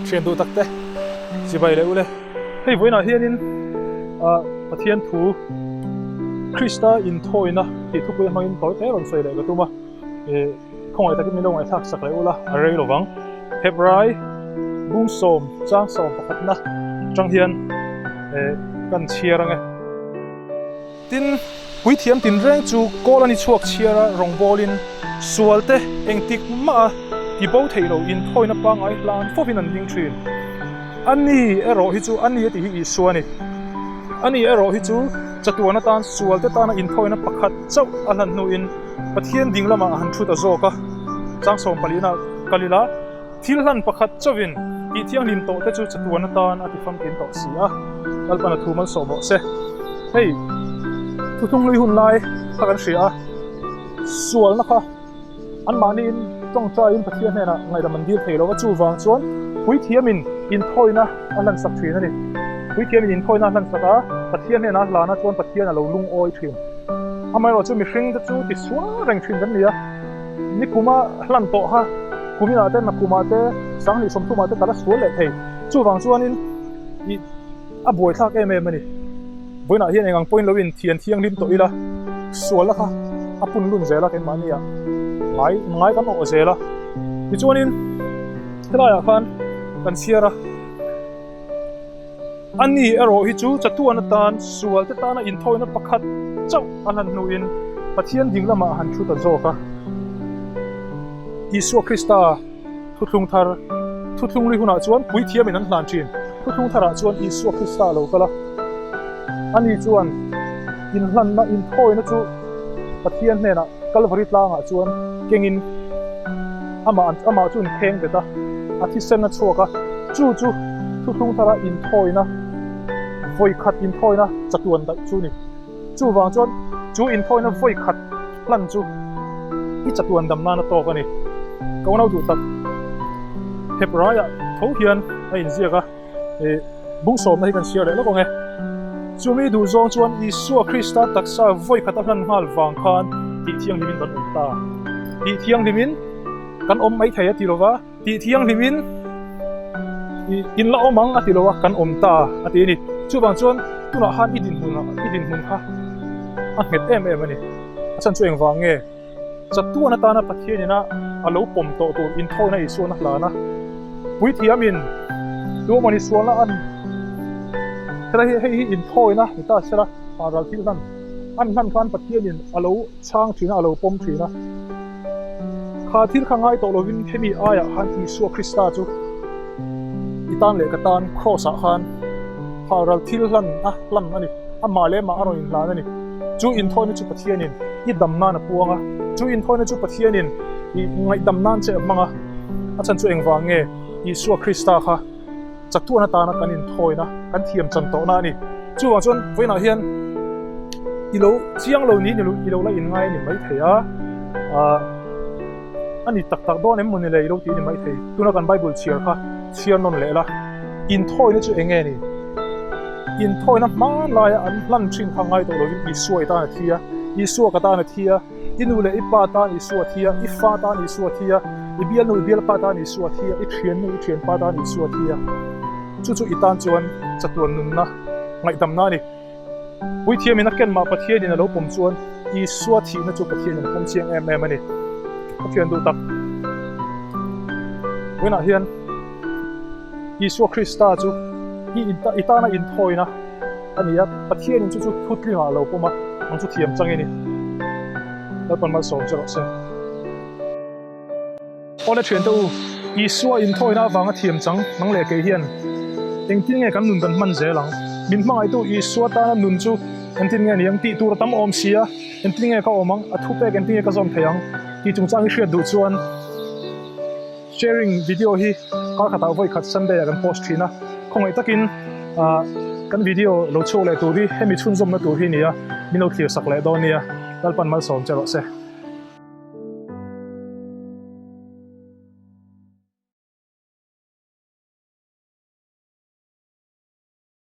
Thian duh tak te chibai leh ule. Hei vawiinah hianin ah Pathian thu Krista inthawina tih thupui hmangin tawi te rawn sawi leh ka tum a. Ih khawngaih takin min lo ngaihthlak sak leh ula a rei lovang. Hebrai bung sawm chang 11na atang hian eh kan chhiar ange. Tin, puithiam tinreng chu kawl a ni chhuak chhiar a, rawngbawlin sualte engtik mah a tibo theih lo inthawina pangngai hlan fawhin an ding thin. A ni erawh hi chu a ni a tih hi Isua a ni. A ni erawh hi chu chatuan atan sualte tana inthawina pakhat chauh a hlan hnuin Pathian ding lamah a han thu ta zawk a, chang sawmpalina kal ila, Thil hlan pakhat chauhin tih thianghlim tawh te chu chatuan atan a ti famkim tawh si a, Lalpan a thu malsawm rawh se. Hei, thuthlung hlui hun lai kha kan hria a, sualna kha anmahniin tawngtaiin Pathian hnenah ngaihdam an dil thei lo va, chuvang chuan puithiamin inthawina a hlansak thin a ni. Puithiamin inthawina a hlansak a, Pathian hnenah a hlan a chuan Pathian a lo lungawi thin. Amaherawhchu mihringte chu tisual reng thin kan ni a. Ni kuma hlan tawh kha kuminah te nakumah te sanghnih sawmthumah te ka la sual leh thei. Chuvang chuanin ih a buaithlak em em a ni. Vawiinah hian eng ang pawhin lo in thian thianghlim tawh ila sualna kha a pun lun zel a keimahni ah ngai ngai kan awh zel a. Tichuanin helaiah khan kan chhiar a. A ni erawh hi chu chatuan atan sualte tana inthawina pakhat chauh a hlan hnuin Pathian ding lamah a han thu ta zawk a. Isua Krista thuthlung thar thuthlung ri hunah chuan puithiamin an hlan thin. Thuthlung tharah chuan Isua Krista a lo kal a. Ani chuan inhlanna inthawina chu Pathian hnenah Kalvari tlangah chuan kengin amah amah chu an kheng bet a, a thisen a chhuak a, chu chu thuthlung thara inthawina, vawi khat inthawina chatuan daih chu a ni. Chuvang chuan chu inthawina vawi khat hlan chu i chatuan dam nan a tawk a ni. Ka unau duh tak, Hebraiah tho hian a inziak a. Ih bung sawmna hi kan chhiar leh lawk ang e. Chumi duh zawng chuan Isua Krista taksa vawi khat a hlan nghal vang khan tih thianghlimin kan awm ta. Tih thianghlimin kan awm mai thei a ti lo va, tih thianghlimin ih in la awm ang a ti lo a, kan awm ta a ti a ni. Chuvang chuan tunah khan i dinhmun i dinhmun kha a nghet em em a ni. A chhan chu engvang nge? Chatuan atana Pathian ina a lo pawm tawh tur inthawina Isuan a hlan a. Puithiamin tuamawni sualna an helai hi hei hi inthawina ni ta sela ral thil hlan an hlan khan Pathianin a lo chhang thin a, a lo pawm thin a. Kha thil kha ngai tawh lovin hemi aiah khan Isua Krista chu i tan leh ka tan Kraws ah khan ral thil hlan a hlan a ni. Amah leh amah a rawn inhlan a ni. Chu inthawina chu Pathianin i dam nan a puang a, chu inthawina chu Pathianin i ngaihdam nan che a hmang a. A chhan chu engvang nge Isua Krista kha chatuan atana kan inthawina, kan thiam chan tawhna a ni. Chuvang chuan vawiinah hian i lo chiang lo niin i lo la inngai a ni maithei a, ah a ni tak tak dawn em mawni le i lo ti a ni maithei. Tuna kan Bible chhiar kha chhiar nawn leh la, inthawina chu eng nge ni? Inthawina hmanlaia an hlan thin kha ngai tawh lovin Isua i tan a thi a, Isua ka tan a thi a, i nu leh i pa tan Isua a thi a, i fa tan Isua a thi a, i bialnu i bialpa tan Isua a thi a, i thiannu i thianpa tan Isua a thi a. Chu chu i tan chuan chatuan nunna ngaihdamna a ni. Puithiamin a ken mah Pathianin a lo pawm chuan Isua thihna chu Pathianin a pawm chiang em em a ni. Ka thian duh tak. Vawiinah hian. Isua Krista chu i i tana inthawina a ni a, Pathianin chu chu thutlingah a lo pawm a, ang chu thiam chang i ni. Lalpan malsawm che rawh se. Awle thiante u, Isua inthawina avanga thiam chang nang leh kei hian engtin nge kan nun kan hman zel ang? Min hmangaihtu Isua tana nun chu engtin nge ni ang? Tih tur a tam awm si a, engtin nge ka awm ang? A thupek engtin nge ka zawm thei ang? Tih chungchang i hriat duh chuan. Sharing video hi kar khatah vawi khat Sunday ah kan post thin a, khawngaih takin ah kan video lo chhuak leh tur hi hemi chhunzawmna tur hi nia min lo thlir sak leh dawn nia, Lalpan malsawm che rawh se.